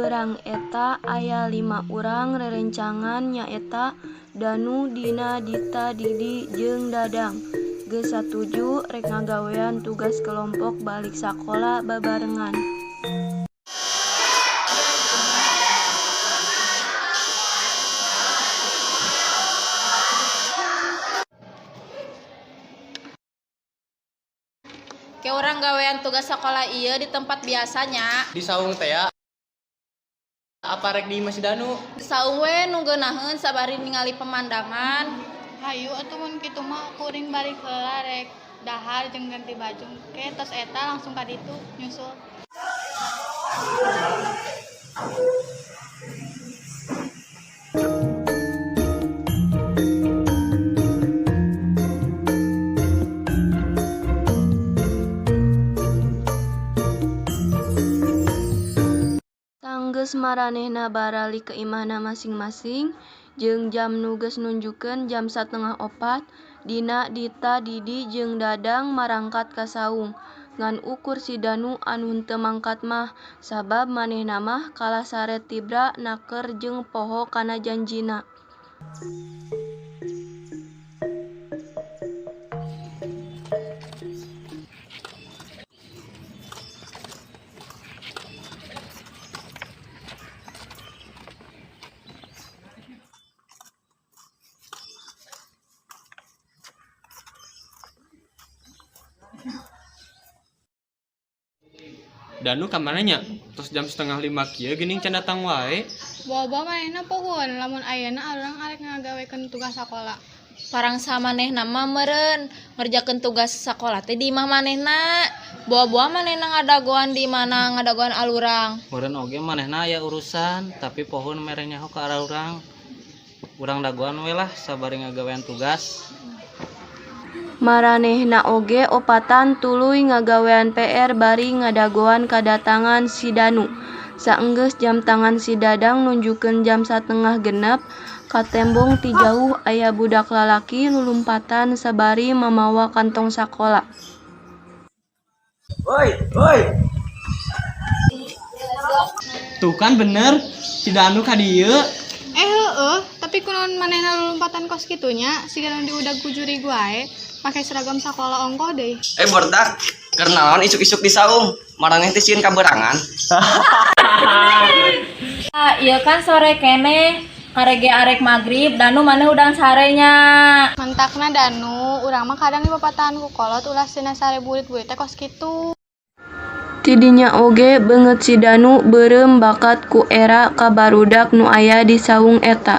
Beurang eta aya lima urang rerencangan nyaeta Danu, Dina, Dita, Didi jeung Dadang. Geus satuju rek ngagawean tugas kelompok balik sakola babarengan. Ke urang gawean tugas sekolah ieu di tempat biasanya. Di saung teh ya? Apa rek di imah si Danu? Di saung we nu ngeunaheun sabari ningali pemandangan. Hayu atuh mun kitu mah kuring balik heula rek dahar jeung ganti baju ke tos eta langsung ka ditu nyusul. Sanggeus maranehna baralik ka imahna masing-masing, jeung jam nu geus nunjukeun jam 3.30, Dina, Dita, Didi jeung Dadang marangkat ka saung. Ngan ukur si Danu anu henteu mangkat mah, sabab manehna mah kalah sare tibra naker jeung poho kana janjina. Danu kamana nya? Tos jam 4.30 kieu geuning can datang wae. Boa-boa manehna pohoeun lamun ayeuna arurang arek ngagawekeun tugas sakola. Parangsa manehna mah meureun ngerjakeun tugas sakola teh di imah manehna. Boa-boa manehna ngadagoan di mana ngadagoan alurang. Meureun oge manehna aya urusan tapi pohoeun mere nyaho ka arurang. Urang dagoan we lah sabari ngagawean tugas. Maranehna oge opatan tuluy ngagawean PR bari ngadagoan kadatangan si Danu. Saenggeus jam tangan si Dadang nunjukeun jam 5.30, katembong ti jauh aya budak lalaki lulumpatan sabari mamawa kantong sakola. Tuh kan bener, si Danu ka dieu. Eh heueuh, tapi kunaon manehna lulumpatan kos kitu nya siga nu diudag ku jurig wae, make seragam sakola ongkoh deui. Eh barudak, keur naon isuk-isuk di saung? Maraneh teh sieun kaberangan. Ah, ieu kan sore keneh. Karege arek magrib, Danu maneh hudang sare nya. Mantakna Danu, urang mah kadang dipapatahan ku kolot ulah cenah sare burit-burit teh kos kitu. Tidinya oge beungeut si Danu beureum bakat ku era ka barudak nu aya di saung eta.